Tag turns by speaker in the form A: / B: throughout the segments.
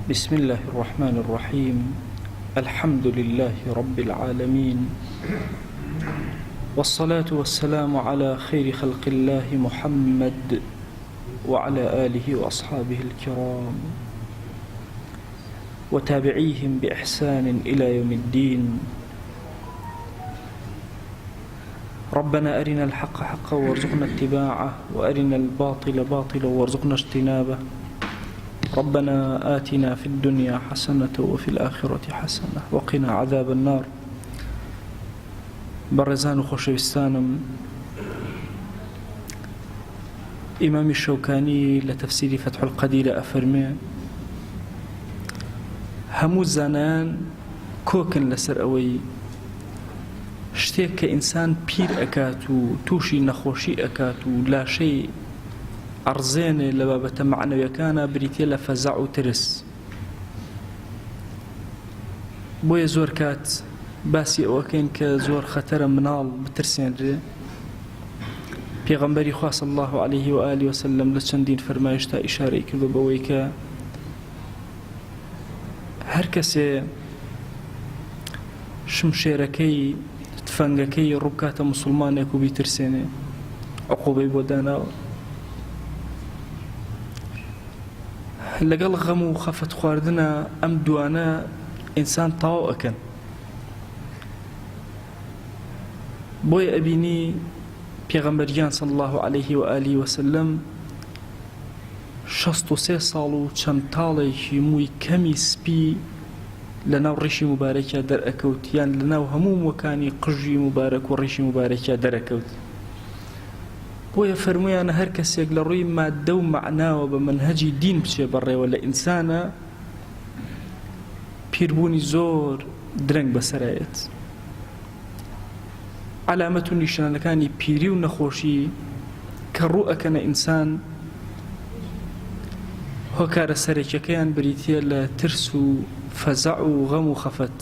A: بسم اللە الرحمن الرحیم الحمد للە رب العالمین والصلاة والسلام علی خیر خلق اللە محمد وعلى آله وأصحابه الكرام وتابعيهم بإحسان إلى يوم الدين ربنا أرنا الحق حقا وارزقنا اتباعه وأرنا الباطل باطلا وارزقنا اجتنابه ربنا آتنا في الدنيا حسنة وفي الآخرة حسنة وقنا عذاب النار بەڕێزان و خۆشەویستانم ئیمامی شەوکانی لە تەفسیری فەتح القەدیرە ئەفەرمێ هەموو زانایان کۆکن لەسەر ئەوەی شتێک کە ئینسان پیر ئەکات و تووشی نەخۆشی ئەکات و لاشەی ئەڕزێنێ لە بابەتە مەعنەویەکانا بریتیە لە فەزەع و ترس بۆیە زۆر کات باسی ئەوەکەین کە زۆر خەتەرە مناڵ بترسێنرێ پێغەمبەری خوا صلی الله علیه و آله وسلم لە چەندین فەرمایشتا ئیشارەی کردو بەوەی کە هەر کەسێ شمشێرەکەی تفەنگەکەی ڕووبکاتە موسڵمانێک و بیترسێنێ عقوبەی بۆ داناوە. لەگەڵ غەم و خەفەت خواردنە ئەم دوانە ئینسان تەواو ئەکەن. بۆیە ئەبینی پێغەمبەر گیان صلی الله علیه و آله وسلم 63 ساڵ و چەند تاڵێکی مووی کەمی سپی لەناو ڕیشی موبارەکیا دەرئەکەوت یان لەناو هەموو مووەکانی قژی موبارەک و ڕیشی موبارەکیا دەرەکەوت. بۆیە فەرموویانە هەر کەسێک لە ڕووی ماددە و مەعناوە بە مەنهەجی دین بچێ بەڕێوە لە ئینسانە پیربوونی زۆر درەنگ بەسەرایەت. عەلامەت و نیشانەکانی پیری و نەخۆشی کە ڕوو ئەکەنە ئینسان هۆکارە سەرەکیەکەیان بریتیە لە ترس و فەزەع و غەم و خەفەت.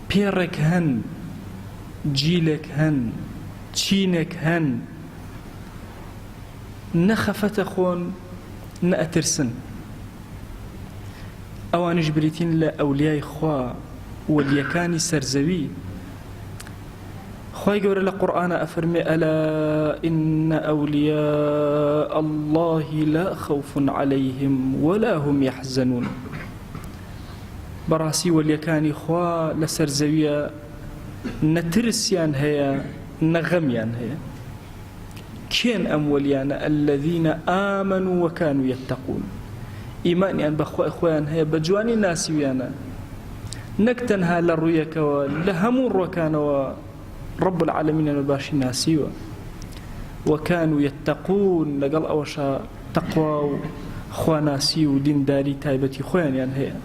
A: پێڕێک هەن، جیلێک هەن، چینێک هەن نە خەفەت ئەخۆن نە ئەترسن. ئەوانیش بریتین لە ئەولیای خوا، وەلیەکانی سەر زەوی. خوای گەورە لە قورئانا ئەفەرموێ الا ان اولیاء اللە لا خوف علیهم ولا هم یحزنون بەڕاستی وەلیەکانی خوا لەسەر زەویە نە ترسیان هەیە نە غەمیان هەیە. کێن ئەم وەلیانە الذین آمنوا وکانوا یتقون ئیمانیان بە خوای خۆیان هەیە بە جوانی ناسیویانە نەک تەنها لە ڕوویەکەوە لە هەموو ڕوەکانەوە رب العالمینیان بە باشی ناسیوە وکانوا یتقون لەگەڵ ئەوەشا تەقوا و خواناسی و دینداری تایبەتی خۆیانیان هەیە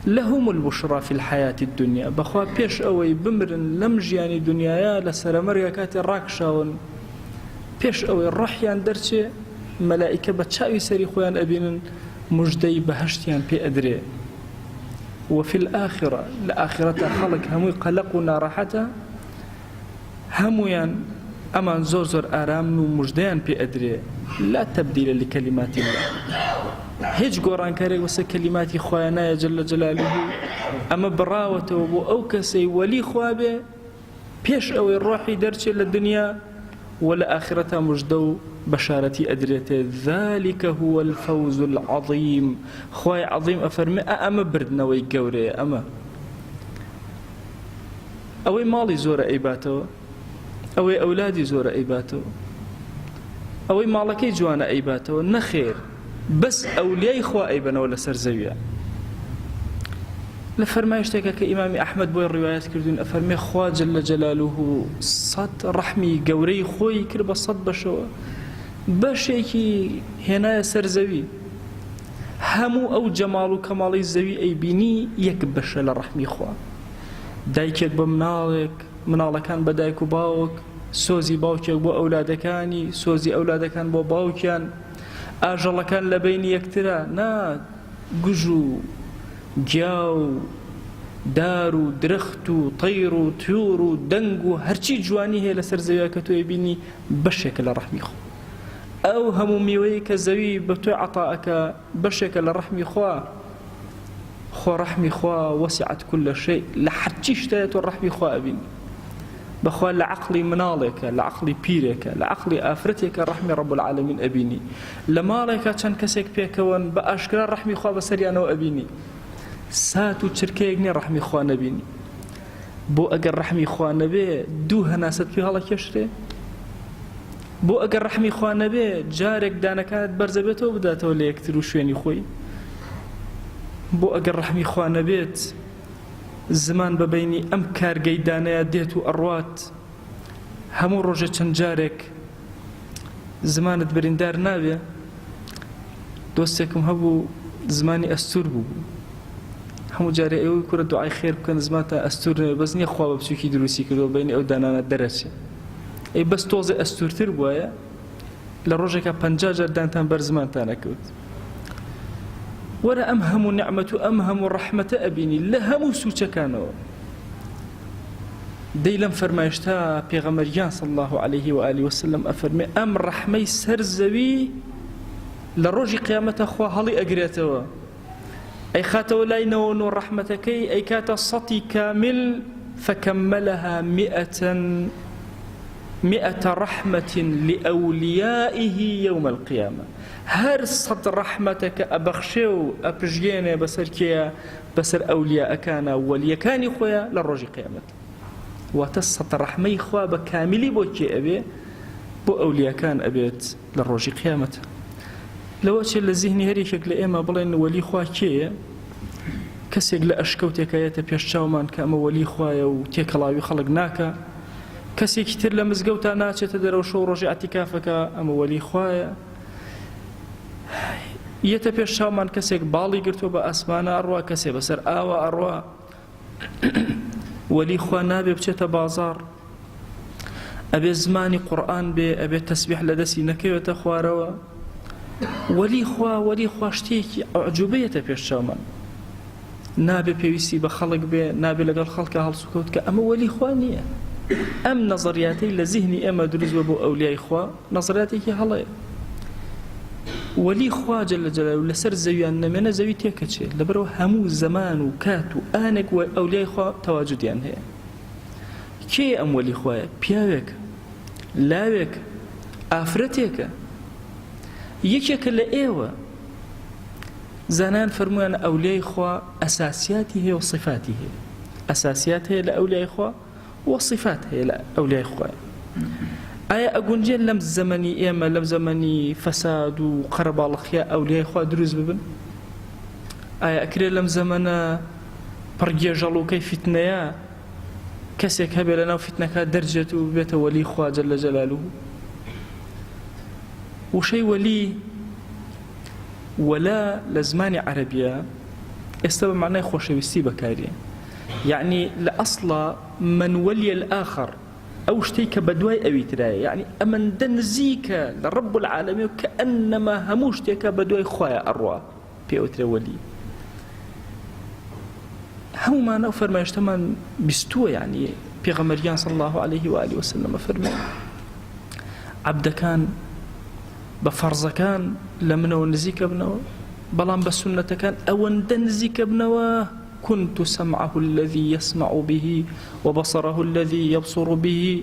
A: لهم البشری فی الحیاة الدنیا بەخوا پێش ئەوەی بمرن لەم ژیانی دنیایە لە سەرەمەرگا کاتێ ڕاکشاون پێش ئەوەی ڕۆحیان دەرچێ مەلائیکە بە چاوی سەری خۆیان ئەبینن مژدەی بەهەشتیان پێ ئەدرێ وفی الآخرە لە ئاخرەتا خەڵک هەمووی قەلەق و ناڕەحەتە هەموویان ئەمان زۆر زۆر ئارامن و مژدەیان پێ ئەدرێ لا تبدیل لکلمات اللە هیچ گۆڕانکارێک بەسەر کەلیماتی خوایە نایە جل جلاله ئەمە بڕاوەتەوە بۆ ئەو کەسەی وەلی خوا بێ پێش ئەوەی ڕۆحی دەرچێت لە دنیا و لە ئاخرەتا مژدە و بەشارەتی ئەدرێتێ ذلك هو الفوز العظیم خوای عظیم ئەفەرمێ ئەمە بردنەوەی گەورەیە ئەمە ئەوەی ماڵی زۆرە ئەیباتەوە، ئەوەی ئەولادی زۆرە ئەیباتەوە، ئەوەی ماڵەکەی جوانە ئەیباتەوە، نەخێر بەس ئەولیای خوا ئەیبەنەوە لەسەر زەویە. لە فەرمایشتێکە کە ئیمامی ئەحمەد بۆی ڕیوایەت کردوون ئەفەرمێ خوا جل جلاله سەد ڕەحمی گەورەی خۆی کرد بە سەد بەشەوە بەشێکی هێنایە سەر زەوی هەموو ئەو جەماڵ و کەماڵی زەوی ئەیبینی یەک بەشە لە ڕەحمی خوا دایکێک بە مناڵێک، مناڵەکان بە دایک و باوک، سۆزی باوکێک بۆ ئەولادەکانی، سۆزی ئەولادەکان بۆ باوکیان، ئاژەڵەکان لە بەینی یەکترا، نا گژ و گیا و دار و درەخت و تەیر و تیور و دەنگ و هەرچی جوانی هەیە لەسەر زەویا کە تۆ ئەیبینی بەشێکە لە ڕەحمی خوا. ئەو هەموو میوەی کە زەوی بە تۆ عەتا ئەکا بەشێکە لە ڕەحمی خوا. خۆ ڕەحمی خوا وسعت کل شیء لە هەرچی شتایە تۆ ڕەحمی خوا ئەبینی. بەخوا لە عەقڵی مناڵێکە، لە عەقڵی پیرێکە، لە عەقڵی ئافرەتێکە ڕەحمی ڕەب العالمین ئەبینی. لە ماڵێکا چەند کەسێک پێکەوەن بە ئاشکرا ڕەحمی خوا بەسەریانەوە ئەبینی. سات و چرکەیەک نییە ڕەحمی خوا نەبینی. بۆ ئەگەر ڕەحمی خوا نەبێ دوو هەناسەت پێ هەڵەکێشرێ؟ بۆ ئەگەر ڕەحمی خوا نەبێ جارێک دانەکانت بەرزەبێتەوە بداتەوە لە یەکتر و شوێنی خۆی؟ بۆ ئەگەر ڕەحمی خوا نەبێت زمان بە بەینی ئەم کارگەی دانەیە دێت و ئەڕوات هەموو ڕۆژێ چەند جارێک زمانت بریندار نابێ؟ دۆستێکم هەبوو زمانی ئەستور بوو هەموو جارێ ئێوەی کورە دوعای خێر بکەن زمانتان ئەستور نەبێ بەس نییە خوا بە بچووکی دروستی کردووە بەینی ئەو دانانە دەرەچێ ئەی بەس تۆزێ ئەستورتر بوایە لە ڕۆژێکا 50 جار دانتان بەر زمانتان ئەکەوت وەرە ئەم هەموو نعمەت و ئەم هەموو ڕەحمەتە ئەبینی لە هەموو سوچەکانەوە دەی لەم فەرمایشتا پێغەمبەر گیان صلی الله علیه و آله وسلم ئەفەرمێ ئەم ڕەحمەی سەر زەوی لە ڕۆژی قیامەتە خوا هەڵی ئەگرێتەوە ئەیخاتەوە لای نەوە نۆ ڕەحمەتەکەی ئەیکاتە سەتی کامل فکملها مئة مئة رحمة لأوليائه يوم القيامة هەر سەد ڕەحمەتەکە ئەبەخشێ و ئەپژگێنێ بەسەر کێیە بەسەر ئەولیاءەکانا و وەلیەکانی خۆیا لە ڕۆژی قیامەت واتە سەد ڕەحمەی خوا بە کامیلی بۆ کێ ئەبێ بۆ ئەولیاکان ئەبێت لە ڕۆژی قیامەت لەوە چێ لە زیهنی هەر یەکێک لە ئێمە بڵێن وەلی خوا کێیە کەسێک لە ئەشکەوتێکە یەتە پێش چاومان کە ئەمە وەلی خوایە و تێکەڵاوی خەڵک ناکە کەسێکی تر لە مزگەوتا ناچێتە دەرەوە شەو ڕۆژی ئەتیکافەکە ئەمە وەلی خوایە یەتە پێش چاومان کەسێک باڵی گرتووە بە ئاسمانە ئەڕوا کەسێ بەسەر ئاوە ئەڕوا وەلی خوا نابێ بچێتە بازاڕ ئەبێ زمانی قورئان بێ ئەبێ تەسبیح لە دەستی نەکەوێتە خوارەوە وەلی خوا وەلی خوا شتێکی ئەعجوبەیەتە پێش چاومان نابێ پێویستی بە خەڵک بێ نابێ لەگەڵ خەڵکە هەڵسوکەوت کە ئەمە وەلی خوا نییە ئەم نەزەریاتەی لە زیهنی ئێمە دروست بووە بۆ ئەولیای خوا نەزەریاتێکی هەڵەیە وەلی خوا جل جلاله لەسەر زەویان نەمێنە زەوی تێکەچێ لەبەرەوە هەموو زەمان و کات و ئانێک و ئەولیای خوا تەواجودیان هەیە کێ ئەم وەلی خوایە پیاوێک لاوێک ئافرەتێکە یەکێکە لە ئێوە زانایان فەرموویانە ئەولیای خوا ئەساسیاتی هەیە و صفاتی هەیە ئەساسیات هەیە لە ئەولیای خوا و صفات هەیە لە ئەولیای خوایە ئایا ئەگونجێن لەم زەمەنی ئێمە لەم زەمەنی فەساد و قەرەباڵخیا ئەولیای خوا دروست ببن ئایا ئەکرێ لەم زەمەنە پڕگێژەڵوکەی فیتنەیە کەسێک هەبێ لەناو فیتنەکە دەرجێت و ببێتە وەلی خوا جل جلاله وشەی وەلی وەلا لە زمانی عەرەبیە ئێستا بە معنای خۆشەویستی بەکاریە یعنی لە ئەسڵا من ولی الآخر ئەو شتەی کە بەدوای ئەوی ترایە یعنی ئەمەندە نزیکە لە رب العالمین کە ئەنەما هەموو شتێکە بەدوای خوایە ئەڕوا پێوترێ وەلی هەمومان ئەو فەرمایشتەمان بیستووە یعنی پێغەمبەریان صلی الله علیه و آله وسلم فەرمێ عەبدەکان بە فەرزەکان لە منەوە نزیکە بنەوە بەڵام بە سوننەتەکان ئەوەندە نزیکە بنەوە كنت سمعه الذي يسمع به وبصره الذي يبصر به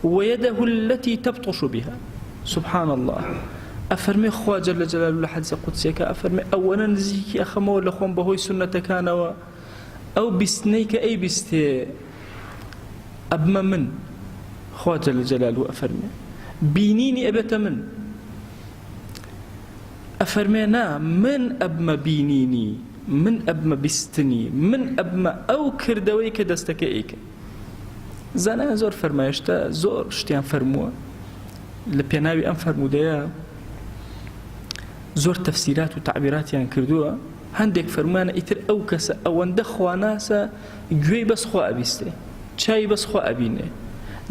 A: ويده التي تبطش بها سبحان الله ئەفەرمێ خوا جل جلاله لە حەدیثە قودسیەکە ئەفەرمێ ئەوەنە نزیکی ئەخەمەوە لە خۆم بەهۆی سوننەتەکانەوە ئەو بیستنەی کە ئەی بیستێ ئەبمە من خوا جل جلاله ئەفەرمێ بینینی ئەبێتە من ئەفەرمێ نا من ئەبمە بینینی من ئەبمە بیستنی من ئەبمە ئەو کردەوەی کە دەستەکە ئەیکە زانایان زۆر فەرمایشتە زۆر شتیان فەرمووە لە پێناوی ئەم فەرموودەیە زۆر تەفسیرات و تەعبیراتیان کردووە هەندێک فەرموویانە ئیتر ئەو کەسە ئەوەندە خواناسە گوێی بەس خوا ئەبیستێ چاوی بەس خوا ئەبینێ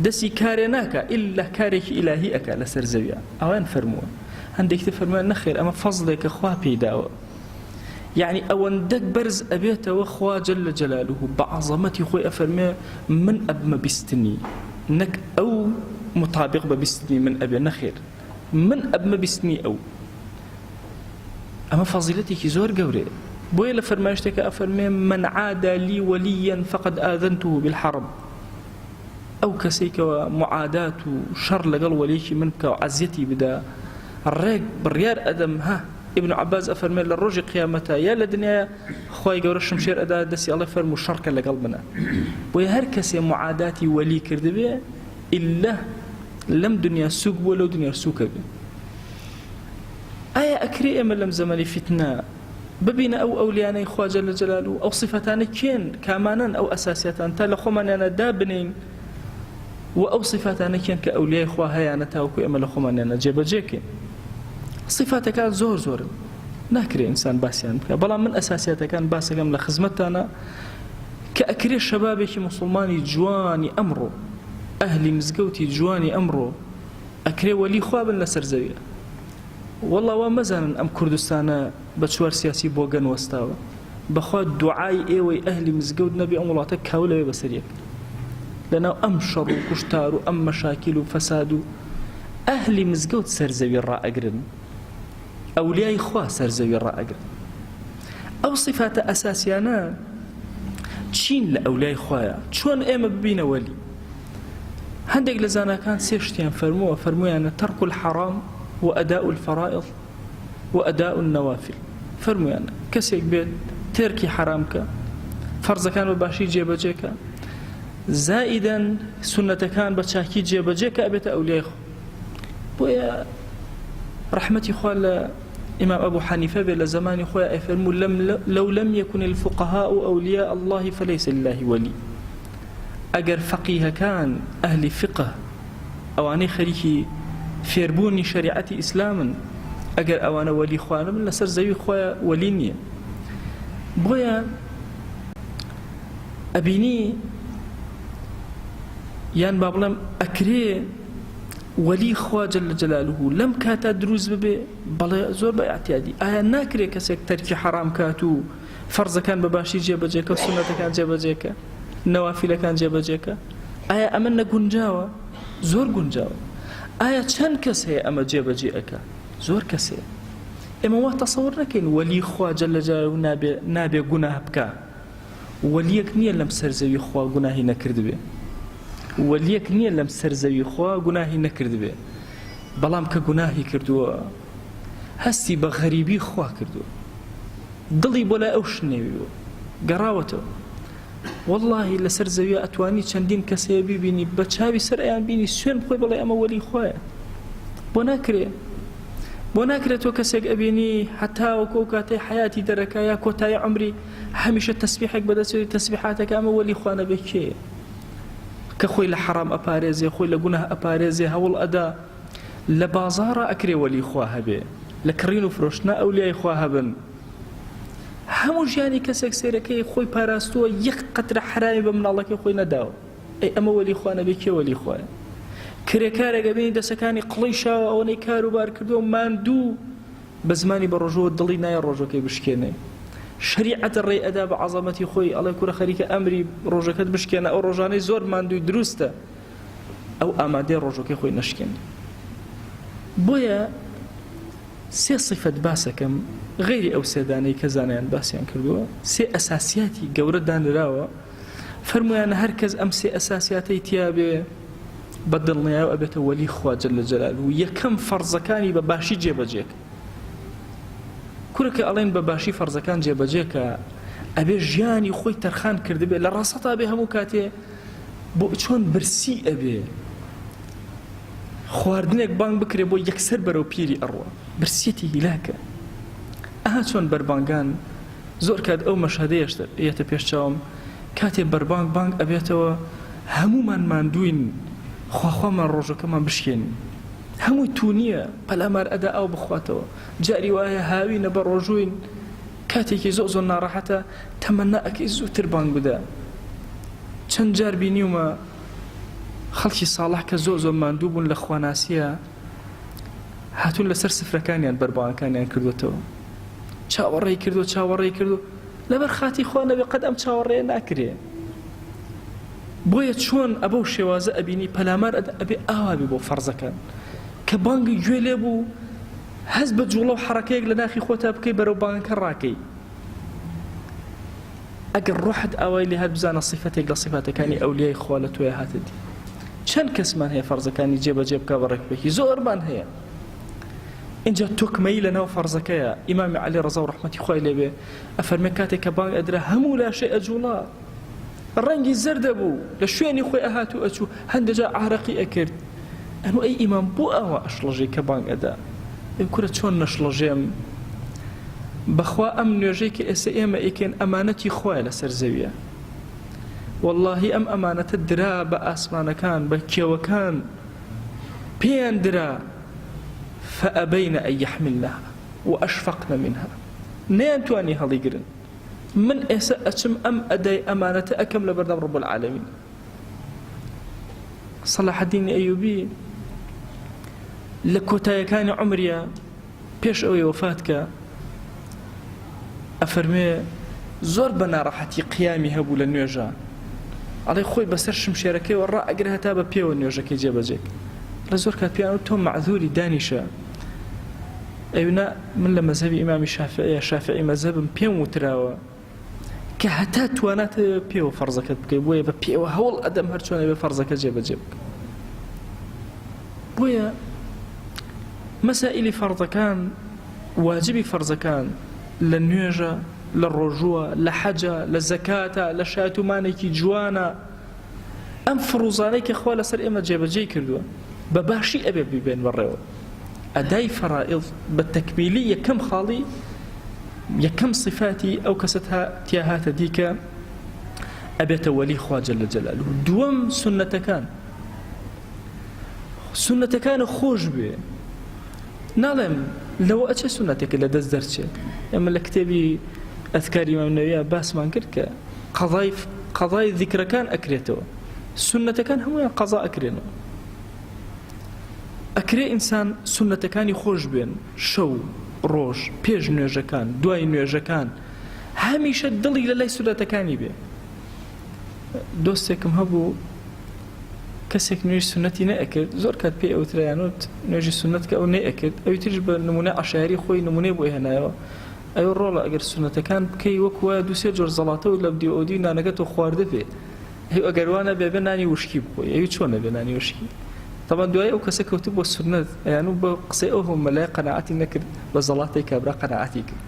A: دەسی کارێ ناکا ئیلا کارێکی ئیلاهی ئەکا لەسەر زەویا ئەوان فەرمووە هەندێک تر فەرموویان نەخێر ئەمە فەزڵێکە خوا پێی داوە یعنی ئەوەندە بەرز ئەبێتەوە خوا جل جلاله بە عەزەمەتی خۆی ئەفەرمێ من ئەبمە بیستنی نەک ئەو مطابق بە بیستنی من ئەبێ نەخێر. من ئەبمە بیستنی ئەو. ئەمە فەزیلەتێکی زۆر گەورەیە. بۆیە لە فەرمایشتێکا ئەفەرموێ، من عادى لي وليا فقد آذنته بالحرب، ئەو کەسەی کەوا معادات و شەڕ لەگەڵ وەلیەکی من بکا و عەزیەتی بدا، ڕێک بڕیار ئەدەم، هە، ئیبن عەباس ئەفەرموێ لە ڕۆژی قیامەتا یا لە دنیایا خوای گەورە شمشێر ئەدا دەستی ئەڵێ فەرموو شەڕ کە لەگەڵ منا. بۆیە هەر کەسێ معاداتی وەلی کردبێ ئیللە لەم دنیا سوک بووە لەو دنیاش سوکە بێ. ئایا ئەکرێ ئێمە لەم زەمەنی فیتنە ببینە ئەو ئەولیانەی خوا جل جلالە ئەو سیفەتانە کێن کامانەن ئەو ئەساسیاتان تا لە خۆمانیانە دابنێین و ئەو سیفاتانە کێن کە ئەولیای خوا هەیانە تاوەکو ئێمە لە خۆمانیانە جێبەجێکەین سیفاتەکان زۆر زۆرن ناکرێ ئینسان باسیان بکە بەڵام من ئەساسیاتەکان باسەکەم لە خزمەتتانە کە ئەکرێ شەبابێکی موسڵمانی جوانی ئەمڕۆ ئەهلی مزگەوتی جوانی ئەمڕۆ ئەکرێ وەلی خوا بن لەسەر زەویە وەڵا وا مەزانن ئەم کوردستانە بە چوار سیاسی بۆگەن وەستاوە بەخوا دوعای ئێوەی ئەهلی مزگەوت نەبێ ئەم وڵاتە کاولەوێ بەسەر یەک لەناو ئەم شەڕ و کوشتار و ئەم مەشاکیل و فەساد و ئەهلی مزگەوت سەر زەوی ڕائەگرن ئەولیای خوا سەر زەوی ڕائەگرن ئەو سیفاتە ئەساسیانە چین لە ئەولیای خوایە چۆن ئێمە ببینە وەلی هەندێک لە زاناکان سێ شتیان فەرمووە، فەرموویانە، ترک الحرام و اداء الفرائض و اداء النوافل، فەرموویانە، کەسێک بێت تەرکی حەرام بکا، فەرزەکان بە باشی جێبەجێ کا، زائیدەن سوننەتەکان بە چاکی جێبەجێ کە ئەبێتە ئەولیای خوا. بۆیە ڕەحمەتی خوا لە ئیمام ئەبو حەنیفە بێ لە زەمانی خۆی ئەیفەرموو لەم لو لم يكن الفقهاء أولياء الله فليس لله ولي ئەگەر فەقیهەکان، ئەهلی فیقه، ئەوانەی خەریکی فێربوونی شەریعەتی ئیسلامن، ئەگەر ئەوانە وەلی خوا نەبن لەسەر زەوی خوایە وەلی نییە. بۆیە ئەبینی یان با بڵێم ئەکرێ وەلی خوا جل جلاله لەم کاتا دروست ببێ بەڵێ زۆر بە ئیعتیادی ئایا ناکرێ کەسێک تەرکی حەرام کات و فەرزەکان بە باشی جێبەجێکە و سوننەتەکان جێبەجێکە، نەوافیلەکان جێبەجێکە، ئایا ئەمە نەگونجاوە؟ زۆر گونجاوە. ئایا چەند کەس هەیە ئەمە جێبەجێ ئەکا؟ زۆر کەس هەیە. ئێمە وا تەسەور نەکەین وەلی خوا جل جلاله نابێ نابێ گوناه بکا. وەلیەک نییە لەم سەر زەوی خوا گوناهی نەکردبێ. وەلیەک نییە لەم سەر زەوی خوا گوناهی نەکردبێ. بەڵام کە گوناهی کردووە هەستی بە غەریبی خوا کردووە. دڵی بۆ لای ئەو شنێویوە گەڕاوەتەوە وەڵاهی لەسەر زەویە ئەتوانی چەندین کەس هەیە بیبینی بە چاوی سەر ئەیان بینی سوێن بخۆی بڵێ ئەمە وەلی خوایە بۆ ناکرێ بۆ ناکرێت تۆ کەسێک ئەبینی هەتاوەکو ئەو کاتەی حیاتی دەرەکە یا کۆتایی عمری هەمیشە تەسبیحێک بەدەستێتی تەسبیحاتەکە ئەمە وەلی خوا نەبێ کێیە کە خۆی لە حەرام ئەپارێزێ خۆی لە گوناه ئەپارێزێ هەوڵ ئەدا لە بازاڕا ئەکرێ وەلی خوا هەبێ لە کڕین و فرۆشتنا ئەولیای خوا هەبن هەموو ژیانی کەسێک سەیرەکەی خۆی پاراستووە یەک قەترە حەرامی بە مناڵەکەی خۆی نەداوە ئەی ئەمە وەلی خوا نەبێ کێ وەلی خوایە کرێکارێک ئەبینی دەسەکانی قڵی شاوە ئەوەنەی کار و بار کردووە ماندوو بە زمانی بە ڕۆژەوە دڵی نایە ڕۆژەکەی بشکێنێ شەریعەت ڕێی ئەدا بە عەزەمەتی خۆی ئەڵێ کورە خەریکە ئەمری ڕۆژەکەت بشکێنە ئەو ڕۆژانەی زۆر ماندووی دروستە ئەو ئامادەیە ڕۆژوەکەی خۆی نەشکێنێ بۆیە سێ سیفەت باسەکەم غەیری ئەو سێدانەی کە زانایان باسیان کردووە سێ ئەساسیاتی گەورە دانراوە فەرمویانە هەر کەس ئەم سێ ئەساسیاتەی تیابێ بە دڵنیایەوە ئەبێتە وەلی خوا جل جلاله یەکەم فەرزەکانی بە باشی جێبەجێ کورە کە ئەڵێن بە باشی فەرزەکان جێبەجێکە ئەبێ ژیانی خۆی تەرخان کردبێ لە ڕاستە بێ هەموو کاتێ بۆ چۆن برسی ئەبێ خواردنێک بانگ بکرێ بۆ یەکسەر بەرەو پیری ئەڕوا برسیەتی هیلاکە ئەها چۆن بەربانگان زۆر کات ئەو مەشهەدەیە یەتە پێش چاوم کاتێ بەربانگ بانگ ئەبێتەوە هەموومان ماندووین خواخوامان ڕۆژەکەمان بشکێنین هەمووی تونیە پەلامار ئەدا ئاو بخواتەوە جاری وایە هاوینە بە ڕۆژووین کاتێکی زۆر زۆر ناڕەحەتە تەمەنا ئەکەی زووتر بانگ بدە چەند جار بینیومە خەڵکی ساڵح کە زۆر زۆر ماندوو بوون لە خواناسیە هاتوون لەسەر سفرەکانیان بەربانگەکانیان کردوێتەوە چاوەڕێی کردو چاوەڕێی کردو لەبەر خاتی خوا نەبێ قەت ئەم چاوەڕێ ناکرێ بۆیە چۆن ئەبەو شێوازە ئەبینی پەلامار ئەبێ ئاوا بێ بۆ فەرزەکان. کە بانگی گوێ لێ بوو هەست بە جوڵە و حەڕەکەیەک لە ناخی خۆتا بکەی بەرەو بانگەکە ڕاکەی. ئەگەر ڕۆحت ئاوای لێ هات بزانە سیفەتێک لە سیفاتەکانی ئەولیای خوا لە تۆیا هاتە دی. چەند کەسمان هەیە فەرزەکانی جێبەجێ بکا بە ڕێکوپێکی؟ زۆرمان هەیە. ئینجا تۆکمەیی لە ناو فەرزەکەیە. ئیمامی عەلی ڕەزا و ڕەحمەتی خوای لێ بێ ئەفەرمێ کاتێک کە بانگ ئەدرا هەموو لاشەی ئەجوڵا، ڕەنگی زەرد ئەبوو، لە شوێنی خۆی ئەهات و ئەچوو، هەندێ جار عارەقی ئەکرد. ئەنوو ئەی ئیمام بۆ ئاوا ئەشڵەژێی کە بانگ ئەدا؟ ئەی کورە چۆن نەشڵەژێم؟ بەخوا ئەم نوێژەی کە ئێستا ئێمە ئەیکەین ئەمانەتی خوایە لەسەر زەویە. وەڵاهی ئەم ئەمانەتە درا بە ئاسمانەکان، بە کێوەکان پێیان درا، فأبین أن يحملنها وأشفقن منها، نەیانتوانی هەڵیگرن. من ئێستا ئەچم ئەم ئەدای ئەمانەتە ئەکەم لەبەردەم رب العالمین. سەلاحەدینی ئەیوبی لە کۆتایەکانی عومریا پێش ئەوەی وەفات کە ئەفەرمێ زۆر بە ناڕەحەتی قیامی هەبوو لە نوێژە ئەڵێ خۆی بەسەر شمشێرەکەیەوە ڕائەگرە هەتا بە پێوە نوێژەکەی جێبەجێ لە زۆر کات پێیان تۆ مەعذوری دانیشە ئەونا من لە مەزهەبی ئیمامی شافعیە شافعی مەزهەبم پێم وتراوە کە هەتا توانات هەیە پێوە فەرزەکەت بکەی بۆیە بە پێوە هەوڵ ئەدەم هەرچۆنە بێ فەرزەکە جێبەجێ بکەم بۆیە مەسائلی فەرزەکان واجبی فەرزەکان لە نوێژە لە ڕۆژووە لە حەجە لە زەکاتە لە شایەتومانێکی جوانە ئەم فڕوزانەی کە خوا لەسەر ئێمە جێبەجێی کردووە بە باشی ئەبێ بیبێن بەڕێوە ئەدای فەرائض بە تەکمیلی یەکەم خاڵی یەکەم صفاتی ئەو کەسە تیا هاتە دی کە ئەبێتە وەلی خوا جل جلاله دووەم سوننەتەکان سوننەتەکانە خۆش بێ ناڵێم لەوە ئەچێ سوننەتێکە لە دەست دەرچێ ئێمە لە کتێبی ئەذکاری ئیمام نەوەویە باسمان کرد کە قەزای قەزای ذیکرەکان ئەکرێتەوە سوننەتەکان هەموویان قەزا ئەکرێنەوە ئەکرێ ئینسان سوننەتەکانی خۆش بێن شەو ڕۆژ پێش نوێژەکان دوای نوێژەکان هەمیشە دڵی لە لای سوننەتەکانی بێ دۆستێکم هەبوو کەسێک نوێژی سوننەتی نەئەکرد زۆر کات پێی ئەوترایانوت نوێژی سوننەت کە ئەو نەیئەکرد ئەوی تریش بە نمونە عەشایەری خۆی نمونەی بۆ هێنایەوە ئەوێ ڕۆڵە ئەگەر سوننەتەکان بکەی وەکو وایە دوو سێ جۆر زەڵاتە و لەم دیو ئەودیو نانەکە تۆ خواردە بێ ئەی ئەگەر وا نەبێ بێ نانی وشکی بخۆی ئەوی چۆن نەبێ نانی وشکی تەبعەن دوای ئەو کەسە کەوتبووە بۆ سوننەت ئەیانوو بە قسەی ئەو هەموو مەلای قەناعەتی نەکرد بە زەڵاتەی کابرا قەناعەتی کرد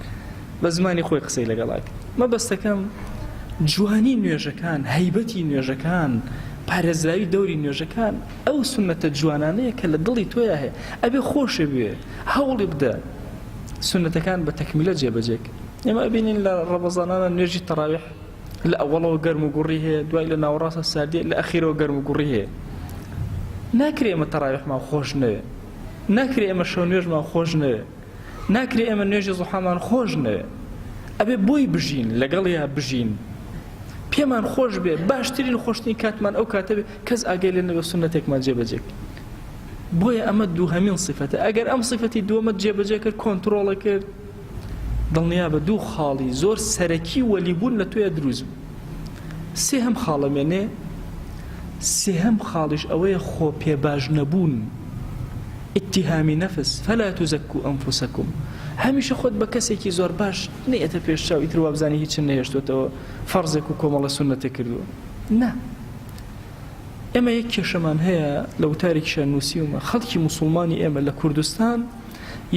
A: بە زمانی خۆی قسەی لەگەڵا کرد مەبەستەکەم جوانی نوێژەکان هەیبەتی نوێژەکان پارێزراوی دەوری نوێژەکان ئەو سوننەتە جوانانەیە کە لە دڵی تۆیا هەیە ئەبێ خۆشێ بوێ هەوڵی بدە سوننەتەکان بە تەکمیلە جێبەجێ کە ئێمە ئەبینین لە ڕەمەزانانە نوێژی تەراویح لە ئەوەڵەوە گەرم و گوڕی هەیە دوای لە ناوەڕاستە ساردیە لە ئەخیرەوە گەرم و گوڕی هەیە ناکرێ ئێمە تەراویحمان خۆش نەوێ ناکرێ ئێمە شەو نوێژمان خۆش نەوێ ناکرێ ئێمە نوێژی زوحامان خۆش نەوێ ئەبێ بۆی بژین لەگەڵیا بژین پێمان خۆش بێ باشترین خۆشترین کاتمان ئەو کاتە بێ کەس ئاگای لێ نەبێ سوننەتێکمان جێبەجێ کرد بۆیە ئەمە دووهەمین سیفەتە ئەگەر ئەم سیفەتی دووەمەت جێبەجێ کرد کۆنترۆڵە کرد دڵنیا بە دوو خاڵی زۆر سەرەکی وەلیبوون لە تۆیا دروست بوو سێهەم خاڵە مێنێ سێهەم خاڵیش ئەوەیە خۆ پێ باش نەبوون اتهامی نفس فلا تزکو انفسکم هەمیشە خۆت بە کەسێکی زۆر باش نەیەتە پێش چاو ئیتر وابزانی هیچم نەهێشتۆتەوە فەرزێک و کۆمەڵە سوننەتێک کردووە نا ئێمە یەک کێشەمان هەیە لە وتارێکیشا نووسیومە خەڵکی موسڵمانی ئێمە لە کوردستان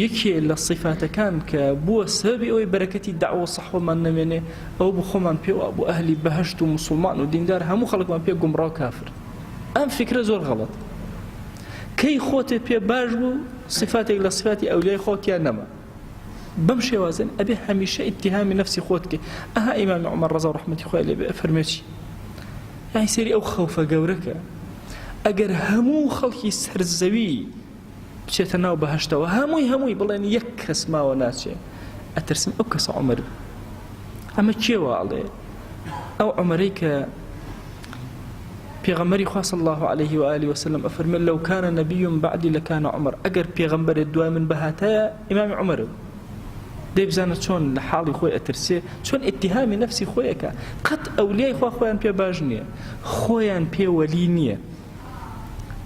A: یەکێ لە سیفاتەکان کە بووە سەبەبی ئەوەی بەرەکەتی دەعوە و سەحوەمان نەمێنێ ئەوە بوو خۆمان پێ وابوو ئەهلی بەهەشت و موسڵمان و دیندار هەموو خەڵکمان پێ گومڕا و کافر ئەم فیکرە زۆر غەڵەت کەی خۆتێ پێ باش بوو سیفاتێک لە سیفاتی ئەولیای خۆ تیا نەما بەم شێوازن ئەبێ هەمیشە ئیتیهامی نەفسی خۆت بکەی ئەها ئیمامی عومەر ڕەزا و ڕەحمەتی خوای لێ بێ ئەفەرمێ چی یانی سەیری ئەو خەوفە گەورەکە ئەگەر هەموو خەڵکی سەر زەوی بچێتە ناو بەهەشتەوە هەمووی هەمووی بڵێن یەک کەس ماوە ناچێ ئەترسم ئەو کەسە عومەر بێ ئەمە کێ وا ئەڵێ ئەو عومەرەی کە پێغەمبەری خوا صلی الله علیه و آله وسلم ئەفەرمێ لو كان نبي بعدي لكان عمر ئەگەر پێغەمبەرێ دوای من بهاتایە ئیمامی عومەر بوو دەی بزانە چۆن لە حاڵی خۆی ئەترسێ چۆن ئیتیهامی نەفسی خۆیەکە قەت ئەولیای خوا خۆیان پێ باش نییە خۆیان پێ وەلی نییە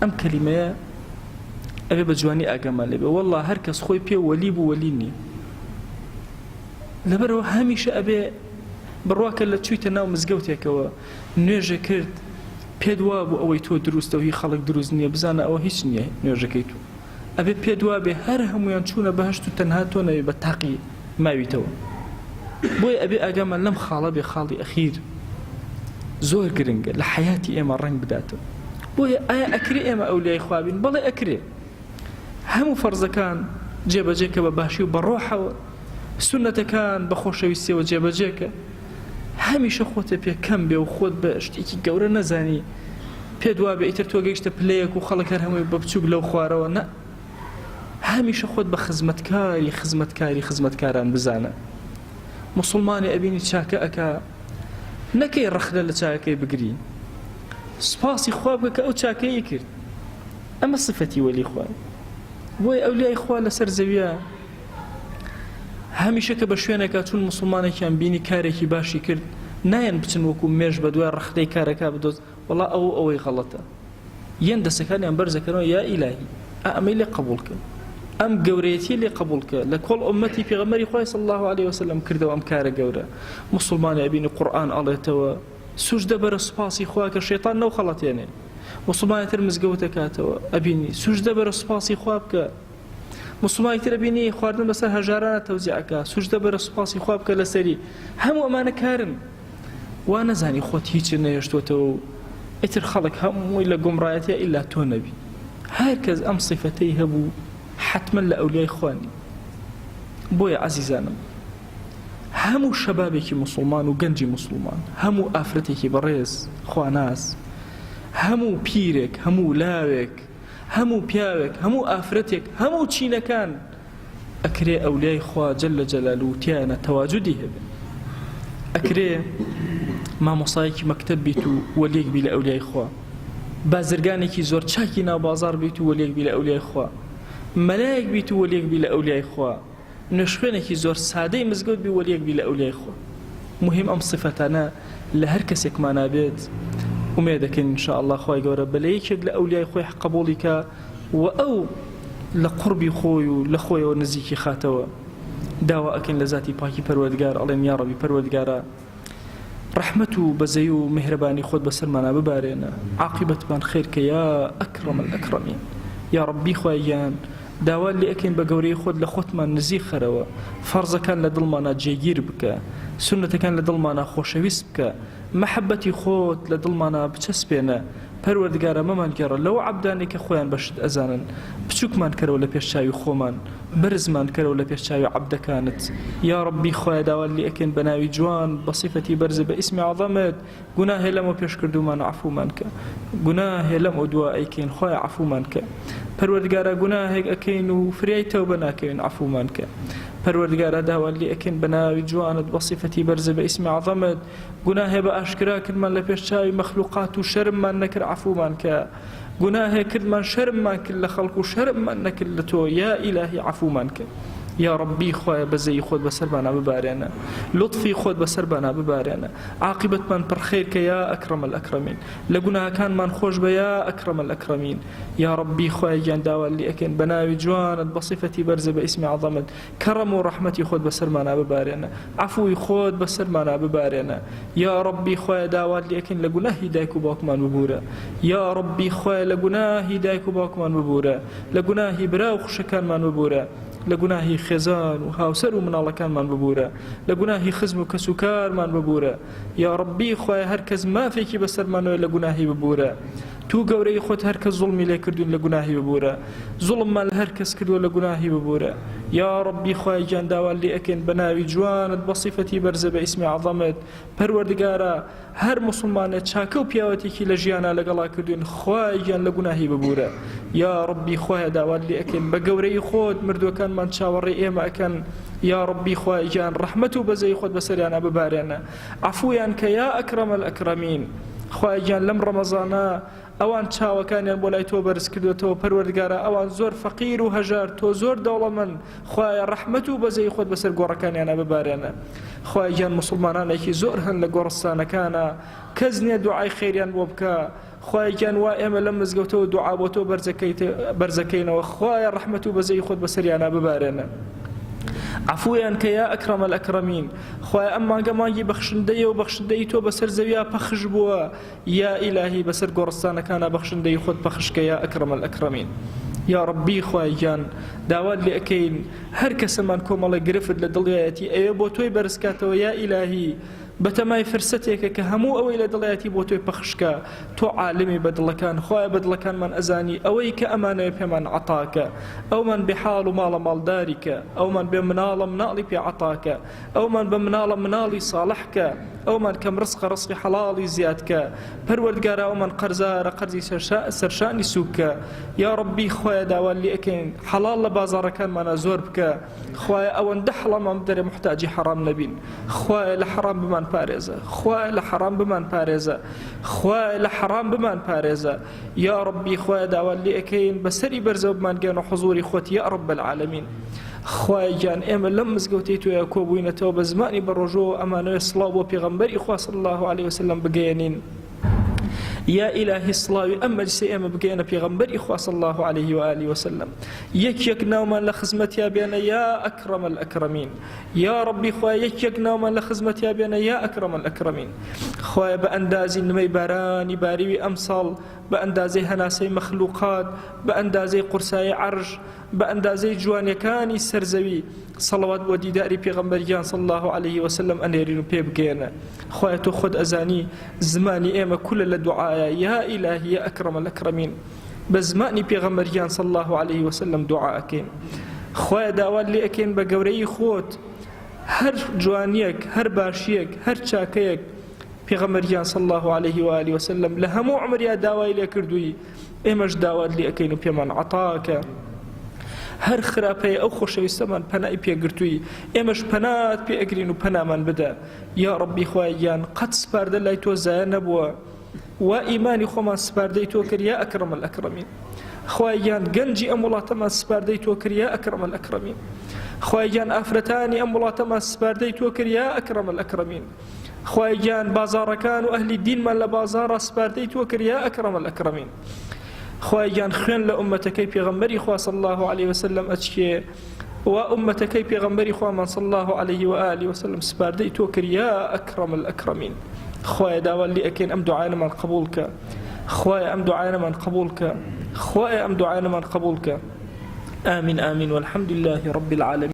A: ئەم کەلیمەیە. ئەبێ بە جوانی ئاگامان لێ بێ واللە هەر کەس خۆی پێ وەلی بوو وەلی نییە لەبەرەوە هەمیشە ئەبێ بڕواکە لە چوویتە ناو مزگەوتێکەوە نوێژە کرد پێت وابوو ئەوەی تۆ دروستە و هی خەڵک دروست نییە بزانە ئەوە هیچ نییە نوێژەکەی تۆ ئەبێ پێت وابێ هەر هەموویان چوونە بەهەشت و تەنها تۆ نەبێ بە تاقی ماویتەوە بۆیە ئەبێ ئاگامان لەم خاڵە بێ خاڵی ئەخیر زۆر گرنگە لە حەیاتی ئێمە ڕەنگ بداتەوە بۆیە ئایا ئەکرێ ئێمە ئەولیای خوا بین بەڵێ ئەکرێ هەموو فەرزەکان جێبەجێکە بە باشی و بە ڕۆحەوە سونەتەکان بە خۆشەویستیەوە جێبەجێکە هەمیشە خۆتە پێ کەم بێ و خۆت بە شتێکی گەورە نەزانی پێت وابێ ئیتر تۆ گەیشتە پلەیەک و خەڵک هەر هەمووی بە بچووک لەو خوارەوە نە هەمیشە خۆت بە خزمەتکاری خزمەتکاری خزمەتکاران بزانە موسڵمانێ ئەبینی چاکە ئەکا نەکەی ڕەخنە لە چاکەکەی بگری سوپاسی خوا بکە کە ئەو چاکەی کرد ئەمە سفەتی وەلی خوای بۆیە ئەولیای خوا لەسەر زەویە هەمیشە کە بە شوێنێکا چون موسڵمانێکیان بینی کارێکی باشی کرد نایەن بچن وەکو مێش بە دوای ڕەخنەی کارەکە بدۆز وەڵا ئەو ئەوەی غەڵەتە یەن دەسەکانیان بەرزەکەنەوە یا ئیلاهی ئا ئەمەی لێ قبوڵ کە ئەم گەورەیەتی لێ قبوڵ کە لە کۆڵ ئومەتی پێغەمبەری خوای صلی الله علیه وسلم کردەوە ئەم کارە گەورە موسڵمانی ئەبینی قورئان ئەڵێتەوە سوجدە بەرە سوپاسی خوا کە شەیتان نەوخەڵەتێنێ موسڵمانی تر مزگەوت ئەکاتەوە ئەبینی سوجدە بەرە سوپاسی خوا بکە موسڵمانی تر ئەبینی خواردن بەسەر هەژارانە تەوزیع ئەکا سوجدە بەرە سوپاسی خوا بکە لەسەری هەموو ئەمانە کارن وا نەزانی خۆت هیچت نەهێشتۆتەوە و ئیتر خەڵک هەمووی لە گومڕایەتیە ئیلا تۆ نەبی هەر کەس ئەم سیفەتەی هەبوو حەتمەن لە ئەولیای خوا نی بۆیە عەزیزانم هەموو شەبابێکی موسڵمان و گەنجی موسڵمان هەموو ئافرەتێکی بەڕێز خواناس هەموو پیرێک هەموو لاوێک هەموو پیاوێک هەموو ئافرەتێک هەموو چینەکان ئەکرێ ئەولیای خوا جل جلالە تیایانە تەواجودی هەبێ ئەکرێ مامۆسایەکی مەکتەب بیت و وەلیەک بی لە ئەولیای خوا بازرگانێکی زۆر چاکی ناو بازاڕ بیت و وەلیەک بی لە ئەولیای خوا مەلایەک بیت و وەلیەک بی لە ئەولیای خوا نوێژخوێنێکی زۆر سادەی مزگەوت بی وەلیەک بی لە ئەولیای خوا موهیم ئەم سیفەتانە لە هەر کەسێکمانا بێت ئومێدەکەین ان شاء اللە خوای گەورە بە لە یەکێک لە ئەولیای خۆی قبوڵی کا و ئەو لە قوڕبی خۆی و لە خۆیەوە نزیکی خاتەوە داوا ئەکەین لە زاتی پاکی پەروەردگار ئەڵێن یاڕەبی پەروەردگارا ڕەحمەت و بەزەی و میهرەبانی خۆت بەسەرمانا ببارێنە عاقیبەتمان خێر کە یا اکرم الاکرمین یاڕەبی خوای گیان داوات لێ ئەکەین بە گەورەی خۆت لە خۆتمان نزیک خەرەوە فەرزەکان لە دڵمانا جێگیر بکە سوننەتەکان لە دڵمانا خۆشەویست بکە مەحەبەتی خۆت لە دڵمانا بچەسپێنە پەروەردگارا مەمانگێڕە لەو عەبدانەی کە خۆیان بە شت ئەزانن بچوکمان کەرەوە لە پێش چاوی خۆمان بەرزمان کەرەوە لە پێش چاوی عەبدەکانت یاڕەبی خوایە داوات لێ ئەکەین بە ناوی جوان بە سیفەتی بەرزت بە ئیسمی عەزەمت گوناهێ لەمەو پێش کردوومانە عەفومان کە گوناهێ لەمەو دوا ئەیکەین خوایە عەفومان کە پەروەردگارا گوناهێک ئەکەین و فریای تەوبە ناکەوین عەفومان کە پەروەردگارا داوات لێ ئەکەین بە ناوی جوانت بە سیفەتی بەرزت بە ئیسمی عەزەمت گوناهێ بە ئاشکرا کردمان لە پێش چاوی مەخلوقات و شەرممان نەکرد عەفومان کە گوناهێ کردمان شەرممان کرد لە خەڵک و شەرممان نەکرد لە تۆ یا ئیلاهی عەفومان کە یا ڕەبی خوایە بەزەیی خۆت بەسەرمانا ببارێنە لوتفی خۆت بەسەرمانا ببارێنە عاقیبەتمان پڕ خێر کە یا اکرم الاکرمین لە گوناهەکانمان خۆش بە یا اکرم الاکرمین یا ڕەبی خوایە گیان داوات لێ ئەکەین بە ناوی جوانت بە سیفەتی بەرزت بە ئیسمی عەزەمت کەڕەم و ڕەحمەتی خۆت بەسەرمانا ببارێنە عەفوی خۆت بەسەرمانا ببارێنە یا ڕەبی خوایە داوات لێ ئەکەین لە گوناهی دایک و باوکمان ببورە یا ڕەبی خوایە لە گوناهی دایک و باوکمان ببورە لە گوناهی برا و خوشەکانمان ببورە لە گوناهی خێزان و هاوسەر و مناڵەکانمان ببورە لە گوناهی خزم و کەسوکارمان ببورە یاڕەبی خوایە هەر کەس مافێکی بەسەرمانەوە لە گوناهی ببورە تو گەورەی خۆت هەر کەس زوڵمی لێ کردوین لە گوناهی ببورە زوڵممان لە هەر کەس کردووە لە گوناهی ببورە یاڕەبی خوایە گیان داوات لێ ئەکەین بە ناوی جوانت بە سیفەتی بەرزە بە ئیسمی عەزەمت پەروەردگارا هەر موسڵمانێ چاکە و پیاوەتێکی لە ژیانا لەگەڵا کردوین خوایە گیان لە گوناهی ببورە یاڕەبی خوایە داوات لێ ئەکەین بە گەورەی خۆت مردوەکانمان چاوەڕێی ئێمە ئەکەن یاڕەبی خوایە گیان ڕەحمەت و بەزەی خۆت بەسەریانا ببارێنە عەفویان کە یا اکرم الاکرمین خوایە گیان لەم ڕەمەزانە ئەوان چاوەکانیان بۆ لای تۆ بەرز کردوەتەوە پەروەردگارا ئەوان زۆر فەقیر و هەژار تۆ زۆر دەوڵەمەند خوایە ڕەحمەت و بەزەی خۆت بەسەر گۆڕەکانیانا ببارێنە خوایە گیان موسڵمانانێکی زۆر هەن لە گۆڕستانەکانا کەس نیە دوعای خێریان بۆ بکا. خوایە گیان وا ئێمە لەم مزگەوتەوە دوعا بۆ تۆ بەرزەکەینەوە خوایە ڕەحمەت و بەزەی خۆت بەسەریانا ببارێنە عەفویان کە یا ئەکرەم الئەکرەمین خوایە ئەم مانگە مانگی بەخشندەیە و بەخشندەی تۆ بەسەر زەویا پەخش بووە یا ئیلاهی بەسەر گۆڕستانەکانا بەخشندەی خۆت پەخش کە یا ئەکرەم الئەکرەمین یا ڕەبی خوایە گیان داوات لێ ئەکەین هەر کەسەمان کۆمەڵێک گرفت لە دڵیایەتی ئەوێ بۆ تۆی بەرزکاتەوە یا ئیلاهی بەتەمای فرسەتێکە کە هەموو ئەوەی لە دڵیاتی بۆ تۆی پەخش کە تۆ عالمی بە دڵەکان خوایە بە دڵەکانمان ئەزانی ئەوەی کە ئەمانەوێ پێمان عەتاکە ئەومان بێ حاڵ و ماڵە ماڵداری کە ئەومان بێ مناڵە مناڵی پێ عەتاکە ئەومان بە مناڵە مناڵی ساڵح کە ئەومان کەم ڕزقە ڕزقی حەڵاڵی زیاد کە پەروەردگارا ئەومان قەرزارە قەرزی سەرشانی سوک کە یا ڕەبی خوایە داوات لێ ئەکەین حەڵاڵ لە بازاڕەکانمانا زۆر بکە خوایە ئەوەندە حەڵاڵمان بدەرێ موحتاجی حەڕام نەبین خوایە لە حەڕام بمان پارێزە خوایە لە حەڕام بمان پارێزە خوایە لە حەڕام بمان پارێزە یا ڕەبی خوایە داوات لێ ئەکەین بەسەری بەرزەوە بمانگەیەنە حزوری خۆت یا ڕەب العالمین خوایە گیان ئێمە لەم مزگەوتەی تۆیا کۆبووینەتەوە بە زمانی بەڕۆژووەوە ئەمانەوێ سڵاو بۆ پێغەمبەری خوا صلی الله علیه وسلم بگەیەنین یا ئیلاهی سڵاوی ئەم مەجلسەی ئێمە بگەیەنە پێغەمبەری خوا صلی الله علیه و آله وسلم یەک یەک ناومان لە خزمەتیا بێنە یا ئەکرەم الئەکرەمین یا ڕەبی خوایە یەک یەک ناومان لە خزمەتیا بێنە یا ئەکرەم الئەکرەمین خوایە بە ئەندازی نمەی بارانی باریوی ئەمساڵ بە ئەندازەی هەناسەی مەخلوقات بە ئەندازەی قورسایی عەرش بە ئەندازەی جوانیەکانی سەر زەوی سەڵەوات بۆ دیداری پێغەمبەر گیان صلی اللە علیه وسلم ئەنێرین و پێ بگەیەنە خوایە تۆ خۆت ئەزانی زمانی ئێمە کولە لە دوعایە یا ئیلاهی یا ئەکرەم الاکرمین بە زمانی پێغەمبەر گیان صلی اللە علیه وسلم دوعا ئەکەین خوایە داوات لێ ئەکەین بە گەورەی خۆت هەر جوانیەک هەر باشیەک هەر چاکەیەک پێغەمبەر گیان صلی اللە علیه و آله وسلم لە هەموو عومریا داوای لێ کردووی ئێمەش داوات لێ ئەکەین و پێمان عەتاکە هەر خراپەیە ئەو خۆشەویستەمان پەنای پێگرتووی ئێمەش پەنات پێ ئەگرین و پەنامان بدە یا ڕەبی خوایە گیان قەت سپاردە لای تۆ زایە نەبووە وا ئیمانی خۆمان سپاردەی تۆ کرد یا ئەکرەم الئەکرەمین خوایە گیان گەنجی ئەم وڵاتەمان سپاردەی تۆ کرد یا ئەکرەم الئەکرەمین خوایە گیان ئافرەتانی ئەم وڵاتەمان سپاردەی تۆ کرد یا ئەکرەم الئەکرەمین خوایە گیان بازاڕەکان و ئەهلی دینمان لە بازاڕا سپاردەی تۆ کرد یا ئەکرەم الئەکرەمین خوایە گیان خوێن لە ئومەتەکەی پێغەمبەری خوا صلی الله علیه وسلم ئەچکێ و ئومەتەکەی پێغەمبەری خوامان صلی الله علیه و آله وسلم سپاردەی تۆ کرد یا ئەکرەم الئەکرەمین خوایە داوا لێ ئەکەین ئەم دوعایانەمان قبوڵ کە خوایە ئەم دوعایانەمان قبوڵ کە خوایە ئەم دوعایانەمان قبوڵ کە آمین آمین والحمد لله رب العالمین.